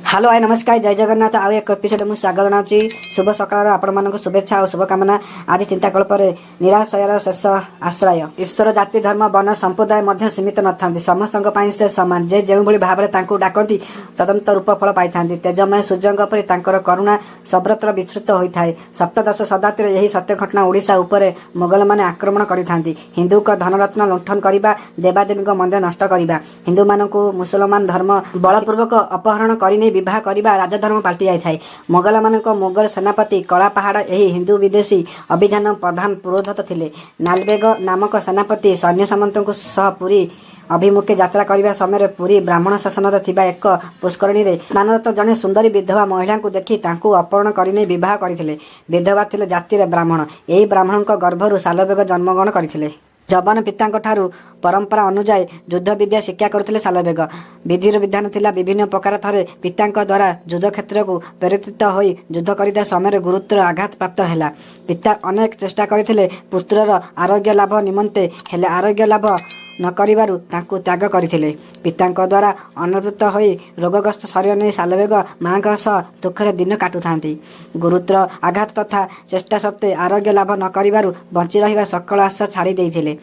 Hello, high, ନମସ୍କାର, ଜୟ ଜଗନ୍ନାଥ। ଆଉ ଏକ ଏପିସୋଡ଼ ମୁଁ ସ୍ୱାଗତ ଜଣାଉଛି। ଶୁଭ ସକାଳର ଆପଣମାନଙ୍କୁ ଶୁଭେଚ୍ଛା ଆଉ ଶୁଭକାମନା। ଆଜି ଚିନ୍ତାକଳ୍ପରେ ନିରାଶ୍ରୟର ଶେଷ ଆଶ୍ରୟ। ଈଶ୍ୱର ଜାତି, ଧର୍ମ, ବର୍ଣ୍ଣ, ସମ୍ପ୍ରଦାୟ ମଧ୍ୟ ସୀମିତ ନଥାନ୍ତି। ସମସ୍ତଙ୍କ ପାଇଁ ସେ ସମାନ। ଯେ ଯେଉଁଭଳି ଭାବରେ ତାଙ୍କୁ ଡାକନ୍ତି, ତଦନ୍ତ ରୂପ ଫଳ ପାଇଥାନ୍ତି। ତେଜମୟ ସୂର୍ଯ୍ୟଙ୍କ ପରି ତାଙ୍କର କରୁଣା ସର୍ବତ୍ର ବିସ୍ତୃତ ହୋଇଥାଏ। 17ଶ ଶତାବ୍ଦୀରେ ଏହି ସତ୍ୟ ଘଟଣା। ଓଡ଼ିଶା ଉପରେ ମୋଗଲମାନେ ଆକ୍ରମଣ କରିଥାନ୍ତି। ହିନ୍ଦୁଙ୍କ ଧନରତ୍ନ ଲୁଣ୍ଠନ କରିବା, ଦେବାଦେବୀଙ୍କ ମନ୍ଦିର ନଷ୍ଟ କରିବା, ହିନ୍ଦୁମାନଙ୍କୁ ମୁସଲମାନ ଧର୍ମ ବଳପୂର୍ବକ ଅପହରଣ କରିନେଇ ବିବାହ କରିବା ରାଜଧର୍ମ ପାଲଟି ଯାଇଥାଏ। ମୋଗଲମାନଙ୍କ ମୋଗଲ ସେନାପତି କଳାପାହାଡ଼ ଏହି ହିନ୍ଦୁ ବିଦ୍ୱେଷୀ ଅଭିଯାନ ପ୍ରଧାନ ପୁରୋହିତ ଥିଲେ। ସାଲବେଗ ନାମକ ସେନାପତି ସୈନ୍ୟ ସାମନ୍ତଙ୍କ ସହ ପୁରୀ ଅଭିମୁଖେ ଯାତ୍ରା କରିବା ସମୟରେ ପୁରୀ ବ୍ରାହ୍ମଣ ଶାସନରେ ଥିବା ଏକ ପୁଷ୍କରିଣୀରେ ସ୍ନାନରତ ଜଣେ ସୁନ୍ଦରୀ ବିଧବା ମହିଳାଙ୍କୁ ଦେଖି ତାଙ୍କୁ ଅପହରଣ କରିନେଇ ବିବାହ କରିଥିଲେ। ବିଧବା ଥିଲେ ଜାତିରେ ବ୍ରାହ୍ମଣ। ଏହି ବ୍ରାହ୍ମଣଙ୍କ ଗର୍ଭରୁ ସାଲବେଗ ଜନ୍ମଗ୍ରହଣ କରିଥିଲେ। ଯବନ ପିତାଙ୍କ ଠାରୁ ପରମ୍ପରା ଅନୁଯାୟୀ ଯୁଦ୍ଧ ବିଦ୍ୟା ଶିକ୍ଷା କରୁଥିଲେ ସାଲବେଗ। ବିଧିର ବିଧାନ ଥିଲା ବିଭିନ୍ନ ପ୍ରକାର। ଥରେ ପିତାଙ୍କ ଦ୍ୱାରା ଯୁଦ୍ଧ କ୍ଷେତ୍ରକୁ ପ୍ରେରିତ ହୋଇ ଯୁଦ୍ଧ କରିଥିବା ସମୟରେ ଗୁରୁତର ଆଘାତ ପ୍ରାପ୍ତ ହେଲା। ପିତା ଅନେକ ଚେଷ୍ଟା କରିଥିଲେ ପୁତ୍ରର ଆରୋଗ୍ୟ ଲାଭ ନିମନ୍ତେ, ହେଲେ ଆରୋଗ୍ୟ ଲାଭ ନ କରିବାରୁ ତାଙ୍କୁ ତ୍ୟାଗ କରିଥିଲେ। ପିତାଙ୍କ ଦ୍ୱାରା ଅନାଦୃତ ହୋଇ ରୋଗଗ୍ରସ୍ତ ଶରୀର ନେଇ ସାଲବେଗ ମାଙ୍କ ସହ ଦୁଃଖରେ ଦିନ କାଟୁଥାନ୍ତି। ଗୁରୁତର ଆଘାତ ତଥା ଚେଷ୍ଟା ସତ୍ତ୍ୱେ ଆରୋଗ୍ୟ ଲାଭ ନ କରିବାରୁ ବଞ୍ଚି ରହିବା ସକଳ ଆଶା ଛାଡ଼ି ଦେଇଥିଲେ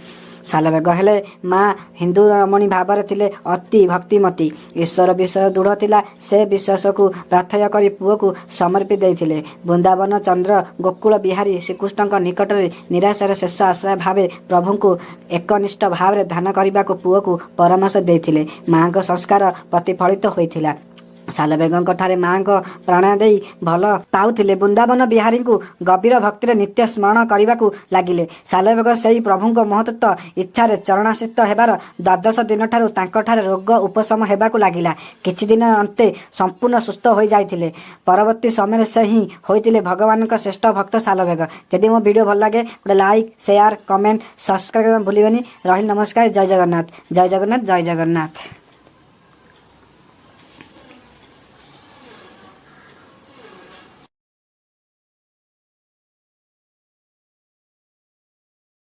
ସାଲବେଗ। ହେଲେ ମା ହିନ୍ଦୁ ରମଣୀ ଭାବରେ ଥିଲେ ଅତି ଭକ୍ତିମତୀ। ଈଶ୍ୱର ବିଷୟ ଦୃଢ଼ ଥିଲା। ସେ ବିଶ୍ୱାସକୁ ପାଥେୟ କରି ପୁଅକୁ ସମର୍ପି ଦେଇଥିଲେ। ବୃନ୍ଦାବନ ଚନ୍ଦ୍ର ଗୋକୁଳ ବିହାରୀ ଶ୍ରୀକୃଷ୍ଣଙ୍କ ନିକଟରେ ନିରାଶ୍ରୟର ଶେଷ ଆଶ୍ରୟ ଭାବେ ପ୍ରଭୁଙ୍କୁ ଏକନିଷ୍ଠ ଭାବରେ ଧ୍ୟାନ କରିବାକୁ ପୁଅକୁ ପରାମର୍ଶ ଦେଇଥିଲେ। ମାଙ୍କ ସଂସ୍କାର ପ୍ରତିଫଳିତ ହୋଇଥିଲା ସାଲବେଗଙ୍କ ଠାରେ। ମାଙ୍କ ପ୍ରେରଣା ଦେଇ ଭଲ ପାଉଥିଲେ। ବୃନ୍ଦାବନ ବିହାରୀଙ୍କୁ ଗଭୀର ଭକ୍ତିରେ ନିତ୍ୟ ସ୍ମରଣ କରିବାକୁ ଲାଗିଲେ ସାଲବେଗ। ସେହି ପ୍ରଭୁଙ୍କ ମହତ୍ତ୍ୱ ଇଚ୍ଛାରେ ଚରଣାଶ୍ରିତ ହେବାର 12 ଦିନଠାରୁ ତାଙ୍କଠାରେ ରୋଗ ଉପଶମ ହେବାକୁ ଲାଗିଲା। କିଛି ଦିନ ଅନ୍ତେ ସମ୍ପୂର୍ଣ୍ଣ ସୁସ୍ଥ ହୋଇଯାଇଥିଲେ। ପରବର୍ତ୍ତୀ ସମୟରେ ସେ ହିଁ ହୋଇଥିଲେ ଭଗବାନଙ୍କ ଶ୍ରେଷ୍ଠ ଭକ୍ତ ସାଲବେଗ। ଯଦି ମୋ ଭିଡ଼ିଓ ଭଲ ଲାଗେ, ଗୋଟେ ଲାଇକ୍, ସେୟାର, କମେଣ୍ଟ, ସବସ୍କ୍ରାଇବ୍ କରିବାକୁ ଭୁଲିବେନି। ରହିଲି, ନମସ୍କାର, ଜୟ ଜଗନ୍ନାଥ, ଜୟ ଜଗନ୍ନାଥ, ଜୟ ଜଗନ୍ନାଥ।